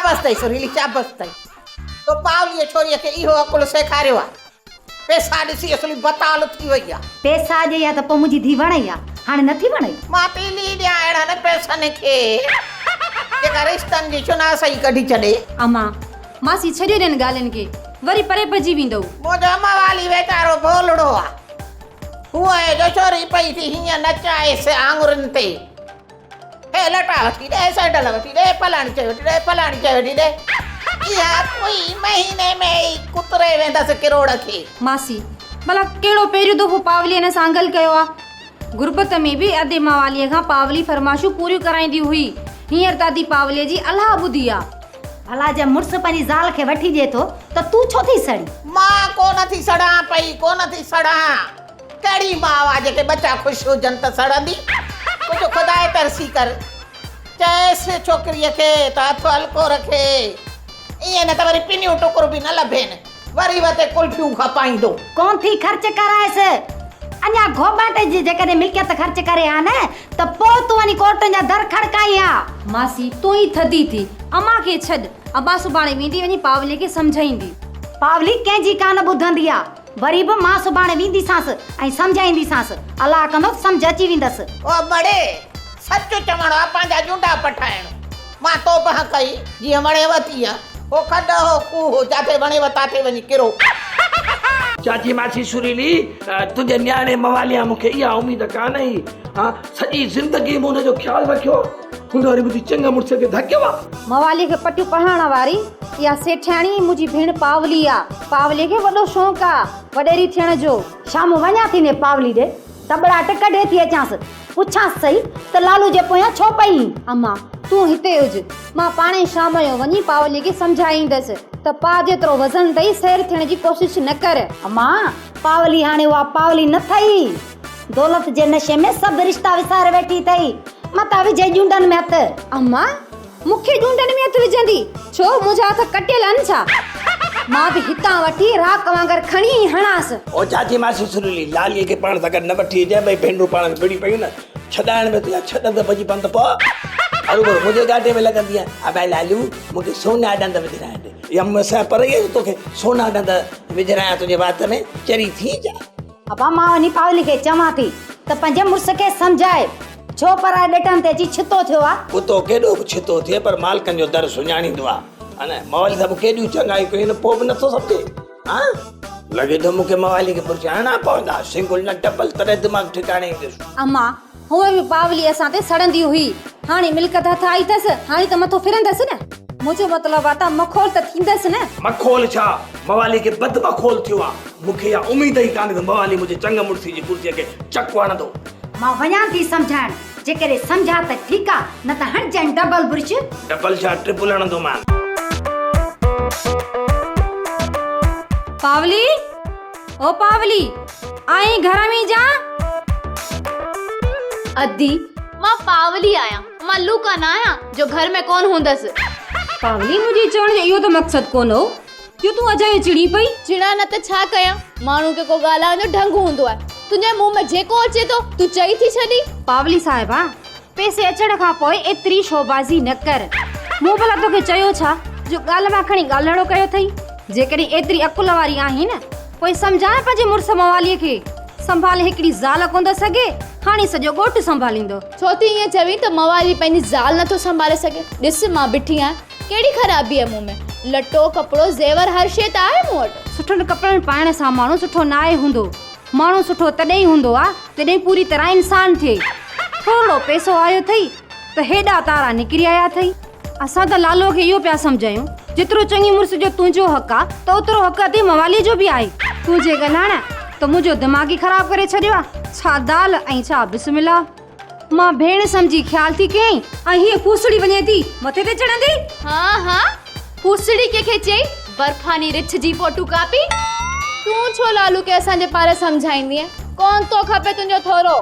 شابس اٿئي سريلي، شابس اٿئي. تو پاوليء ڇوريء کي اهو عقل سيکاريو آ. پئسا ڏسي اصلي بتال ٿي وئي آ. پئسا ڏئي ها ته پوء منهنجي ڌيء وڻئي ها، هاڻي نٿي وڻئي؟ مان تيلي ڏيان اهڙن پئسن کي، جيڪا رشتن جي شناسائي ڪڍي ڇڏي. امان، ماسي ڇڏيو انهن ڳالهين کي، وري پري پئجي ويندؤ. منهنجو موالي ويچارو ڀولڙو آ. هوء جو ڇوري پئي ٿي هيئن نچائيس آڱرين تي. هي لٽا وٺي ڏي، سينڊل وٺي ڏي، فلاڻي شيء وٺي ڏي، فلاڻي شيء وٺي ڏي. اها ڪوئي مهيني ۾ ئي ڪتري ويندس ڪروڙ کي. ماسي، ڀلا ڪهڙو پهريون دفعو پاوليء هن سان گل ڪيو آ؟ غربت ۾ به ادي مواليء کان پاولي فرمائشون پوريون ڪرائيندي هئي. هينئر ته ادي پاوليء جي الله ٻڌي آ. ڀلا جي مڙس پنهنجي زال کي وٺي ڏئي ٿو ته تون ڇو ٿي سڙين؟ مان ڪونه ٿي سڙان پئي، ڪونه ٿي سڙان. ڪهڙي ماء آ جيڪي ٻچا خوش هجن ته سڙندي. ڪجهه خدائي ترسي ڪر. چئيس ڇوڪريء کي ته هٿ هلڪو رکي. ائين نه ته وري پنيون ٽڪر به نه لڀين. وري وتي ڪلفيون کپائيندو. ڪونه ٿي خرچ ڪرائيس. اڃا گهوٻاٽي جي جيڪڏهن ملڪيت خرچ ڪري ها نه ته پوء تون وڃي ڪورٽن جا در کڙڪائين ها. ماسي تون ئي ٿڌي ٿي. امان کي ڇڏ. ابا سڀاڻي ويندي وڃي پاولي کي سمجهائيندي. پاولي ڪنهن جي ڪانه ٻڌندي آ. وري به مان سڀاڻي وينديسانس ۽ سمجهائينديسانس. الله ڪندو ته سمجهه اچي ويندس. او مڙي! سچ چوڻ آ پنهنجا جونڊا پٺائڻ. مان توبهه ڪئي، جيئن وڻيو تيئن. هو کڏ هو کوهه، جاٿي وڻيو تاٿي وڃي ڪرو. چاچي ماسي سريلي، تنهنجي نياڻي مواليان مون کي اها اميد ڪانه هئي. ها، سڄي زندگي مون هن جو خيال رکيو آ. هن وري منهنجي چڱ مڙس کي ڌڪيو آ. مواليء کي پٽيون پڙهائڻ واري اها سيٺياڻي منهنجي ڀيڻ پاولي آ. پاوليء کي وڏو شوق آ وڏيري ٿيڻ جو. شام وڃان ٿي ني پاولي ڏي، تٻڙاٽ ڪڍي ٿي اچانس. پڇانس سهي ته لالو جي پويان ڇو پئي هئين؟ اما، تون هتي هج، مان پاڻهي شام جو وڃي پاوليء کي سمجهائي ايندس ته پاء جيترو وزن اٿئي سير ٿيڻ جي ڪوشش نه ڪر. اما، پاولي هاڻي اها پاولي نه ٿئي. دولت جي نشي ۾ سڀ رشتا وساري ويٺي اٿئي. متان وجهي ڄونڊن ۾ هٿ. اما، مون کي ڄونڊن ۾ هٿ وجهندي؟ ڇو، منهنجا هٿ ڪٽيل آهن ڇا؟ مان به هتان وٺي راڪ وانگر کڻي ائين هڻانس. او چاچي ماسي سريلي، لاليء کي پاڻ سان گڏ نه وٺي اچجانء، ٻئي ڀينرون پاڻ ۾ وڙهي پيون نه، ڇڏائڻ ۾ تنهنجا ڇهه ڏند ڀڄي پون ته پوء هروڀرو منهنجي ڳاٽي ۾ لڳندينء. ابا لالو، مون کي سونا ڏند وجهرائي ڏي. يا مون سان پري جو توکي سونا ڏند وجهرايان تنهنجي وات ۾، چري ٿي ڇا؟ ابا مان وڃي پاولي کي چوان ٿي ته پنهنجي مڙس کي سمجهائي، ڇو پرائي ڏٽن تي اچي ڇتو ٿيو آ. ڪتو ڪيڏو به ڇتو ٿئي پر مالڪن جو در سڃاڻيندو آ. ها موالي صاحب ڪيڏيون چڱايون ڪيون آهن پوء به نٿو سمجهي. ها لڳي ٿو مون کي موالي کي برش هڻڻا پوندا، سنگل نه ڊبل، تڏهن دماغ ٺڪاڻي ايندس. اما، هونئن به پاولي اسان تي سڙندي هئي، هاڻي ملڪيت هٿ آئي اٿس، هاڻي ته مٿو ڦرندس نه. منهنجو مطلب آ ته مخول ته ٿيندس نه. مخول ڇا، موالي کي بد مخول ٿيو آ. مون کي اها اميد ئي ڪانهي ته موالي منهنجي چڱ مڙسي جي ڪرسيء کي چڪ هڻندو. مان وڃان ٿي سمجهائڻ، جيڪڏهن سمجهان ته ٺيڪ آ، نه ته هڻجانء ڊبل برش. ڊبل ڇا، ٽرپل هڻندومان. پاولي، او پاولي، آئين گهر ۾ جا؟ ادي، مان پاولي آهيان، مان لوڪا نه آهيان جو گهر ۾ ڪونه هوندس. پاولي، منهنجي چوڻ جو اهو ته مقصد ڪونه هو جو تون اجايو چڙين پئي. چڙان نه ته ڇا ڪيان، ماڻهو کي ڪو ڳالهائڻ جو ڍنگ هوندو آهي. تنهنجي منهن ۾ جيڪو اچي ٿو، تون چئي ٿي ڇڏين. پاولي صاحبه، پئسي اچڻ کان پوء ايتري شوبازي نه ڪر. مون ڀلا توکي چيو ڇا جو ڳالهه مان کڻي ڳالهڙو ڪيو اٿئي. جيڪڏهن ايتري عقل واري آهين نه، پوء سمجهاء پنهنجي مڙس مواليء کي. سنڀالي هڪڙي زال ڪونه ٿو سگهي، هاڻي سڄو ڳوٺ سنڀاليندو. ڇو ٿي ائين چوين ته موالي پنهنجي زال نٿو سنڀالي سگهي. ڏس مان بيٺي آهيان، ڪهڙي خرابي آهي مون ۾؟ لٽو، ڪپڙو، زيور هر شيء ته آهي مون وٽ. سٺن ڪپڙن پائڻ سان ماڻهو سٺو ناهي هوندو. ماڻهو سٺو تڏهن ئي هوندو آ، جڏهن پوري طرح انسان ٿئي. ٿورڙو پئسو آيو اٿئي ته هيڏا تارا نڪري آيا اٿئي. اسان ته لالوء کي اهو پيا سمجهايون، جيترو چڱي مڙس جو تنهنجو حق آ ته اوترو حق ادي مواليء جو به آهي. تنهنجي ڳالهائڻ ته منهنجو دماغ ئي خراب ڪري ڇڏيو آ. ڇا دال ۽ ڇا بسم الله. مان ڀيڻ سمجهي خيال ٿي ڪيائين ۽ هيء ڦوسڙي وڃي ٿي مٿي تي چڙهندي. ها ها ڦوسڙي ڪنهن کي چئي برفاني رڇ جي فوٽو ڪاپي. تون ڇو لالو کي اسان جي پاري سمجهائيندينء؟ ڪونه ٿو کپي تنهنجو ٿورو.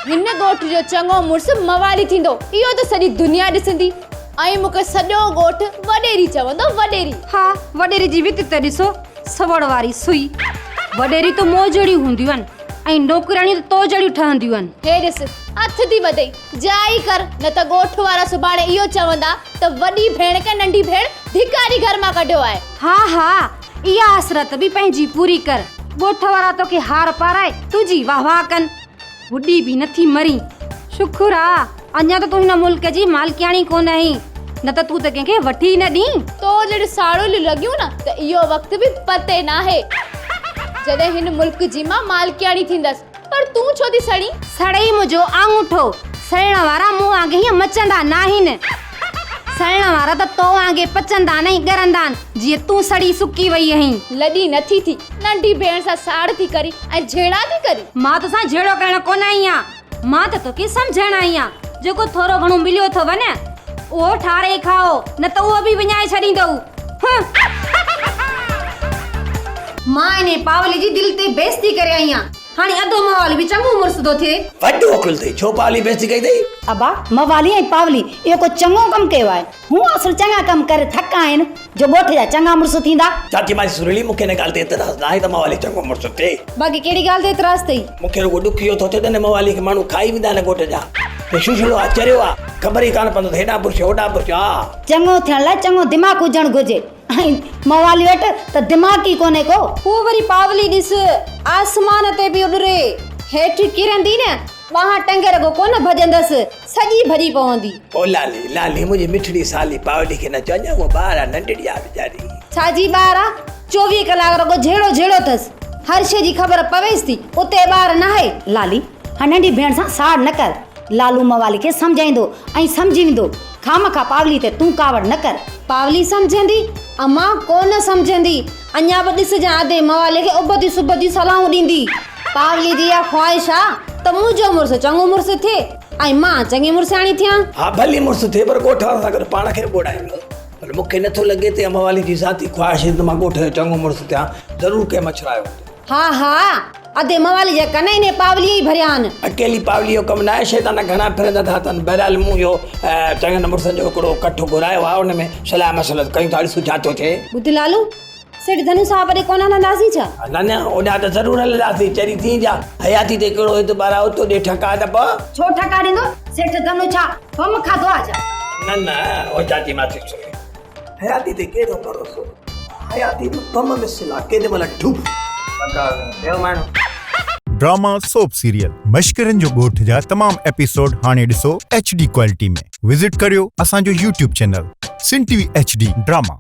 هن ڳوٺ جو چڱو مڙس موالي ٿيندو، اهو ته سڄي دنيا ڏسندي ۽ مون کي سڄو ڳوٺ وڏيري چوندو، وڏيري. ها وڏيري جي وت ته ڏسو، سوڙ واري سوئي. وڏيري ته موجڙيون هونديون آهن. ۽ نوڪرياڻيون ته تو جهڙيون ٺهنديون آهن. هي ڏس، هٿ ٿي ٻڌئي، جا ئي ڪر، نه ته ڳوٺ وارا سڀاڻي اهو چوندا ته وڏي ڀيڻ کي ننڍي ڀيڻ ڌڪاري گهر مان ڪڍيو آهي. ها ها، اها حسرت به پنهنجي پوري ڪر، ڳوٺ وارا توکي هار پارائي تنهنجي واهه واهه ڪن. ٻڏي به نٿي مرين. شڪر آ، اڃا ته تون هن ملڪ جي مالڪياڻي ڪونه آهين، نه ته تون ته ڪنهن کي وٺي ئي نه ڏين. تو جهڙيون ساڙوليون لڳيون نه ته اهو وقت به پتي ناهي، جڏهن هن ملڪ جي مان مالڪياڻي ٿيندس. پر تون ڇو ٿي سڙين؟ سڙئي منهنجو آڱوٺو، سڙڻ وارا مون وانگي هيئن مچندا ناهن. سڙڻ وارا ته تو وانگي پچندا آهن ۽ ڳرندا آهن، جيئن تون سڙي سڪي وئي آهين. لڏي نٿي ٿي، ننڍي ڀيڻ سان ساڙ ٿي ڪرين ۽ جهيڙا ٿي ڪرين. مان توسان جهيڙو ڪرڻ ڪونه آئي آهيان، مان ته توکي سمجهائڻ آئي آهيان. جيڪو ٿورو گهڻو مليو اٿو نه، اهو ٺاري کائو، نه ته اهو به وڃائي ڇڏيندؤ. هه. مان انهي پاولي جي دل تي بيعزتي ڪري آئي آهيان. هاڻي اڌو موالي به چڱو مڙس ٿو ٿئي. وڏو عقل اٿئي، ڇو پاولي بيعزتي ڪئي اٿئي؟ ابا، موالي ۽ پاولي اهو ڪو چڱو ڪم ڪيو آهي. هو اصل چڱا ڪم ڪري ٿڪا آهن جو ڳوٺ جا چڱا مڙس ٿيندا. چاچي ماسي سريلي، مون کي ان ڳالهه تي اعتراض ناهي ته موالي چڱو مڙس ٿئي. باقي ڪهڙي ڳالهه تي اعتراض اٿئي؟ مون کي رڳو ڏک اهو ٿو ٿئي ته ان موالي کي ماڻهو کائي ويندا آهن ڳوٺ جا. هي ششڙو آ، چريو آ، خبر ئي ڪانه پوندس هيڏانهن برشيو هوڏانهن برشيو آ. چڱو ٿيڻ لاء چڱو دماغ هجڻ گهرجي. ۽ موالي وٽ ته دماغ ئي ڪونهي ڪو. هو وري پاولي ڏس، آسمان تي به اڏري، هيٺ ڪرندي نه، ٻانهن ٽنگ رڳو ڪونه ڀڄندس، سڄي ڀڄي پوندي. او لالي، لالي، منهنجي مٺڙي سالي پاولي کي نه چئو، اڃا هوء ٻار آ، ننڍڙي آ ويچاري. ڇا جي ٻار آ، 24 ڪلاڪ رڳو جهيڙو جهيڙو اٿس، هر شيء جي خبر پويس ٿي، اتي ٻار ناهي. لالي، هن ننڍي ڀيڻ سان ساڙ نه ڪر. لالو موالي کي سمجهائيندو ۽ سمجهي ويندو. خامخواه پاولي تي تون ڪاوڙ نه ڪر. پاولي سمجهندي، امان ڪونه سمجهندي. اڃا به ڏسجان ادي موالي کي ابتيون سبتيون صلاحون ڏيندي. پاولي جي اها خواهش آ ته منهنجو مڙس چڱو مڙس ٿئي ۽ مان چڱي مڙسياڻي ٿيان. ها ڀلي مڙس ٿئي پر ڳوٺ وارن سان گڏ پاڻ کي به ٻوڙائيندو. پر مون کي نٿو لڳي ته اها موالي جي ذاتي خواهش هئي ته مان ڳوٺ جو چڱو مڙس ٿيان. ضرور ڪنهن مڇرايو هوندو. ها ها ادي موالي جا ڪن انهي پاوليء ئي ڀريا آهن. اڪيلي پاوليء جو ڪم ناهي، شيطان گهڻا ڦرندا ٿا اٿن. بهرحال مون اهو چڱن مڙسن جو هڪڙو ڪٺ گهرايو آهي، ان ۾ صلاح مشورت ڪيون ٿا، ڏسون ڇا ٿو ٿئي. ٻڌ لالو، سيٺ ڌنو صاحب ڏي ڪونه هلنداسين ڇا؟ نه نه، اوڏانهن ته ضرور هلنداسين، چري ٿين جا حياتي تي ڪهڙو اعتبار آهي، اتو ڏي ٺڪاء ته پوء. ڇو ٺڪاء ڏيندو؟ سيٺ ڌنو ڇا بم کاڌو آهي ڇا؟ نه نه، او چاچي ماسي سهي، حياتي تي ڪهڙو ڀروسو، حياتي به بم مثل آ، ڪيڏي مهل ڍوپ. ڊراما سوپ سيريل مشڪرن جو ڳوٺ جا تمام ايپيسوڊ هاڻي ڏسو ايڇ ڊي ڪوالٽي ۾ وزٽ ڪريو اسان جو YouTube channel Sindh T V H D drama.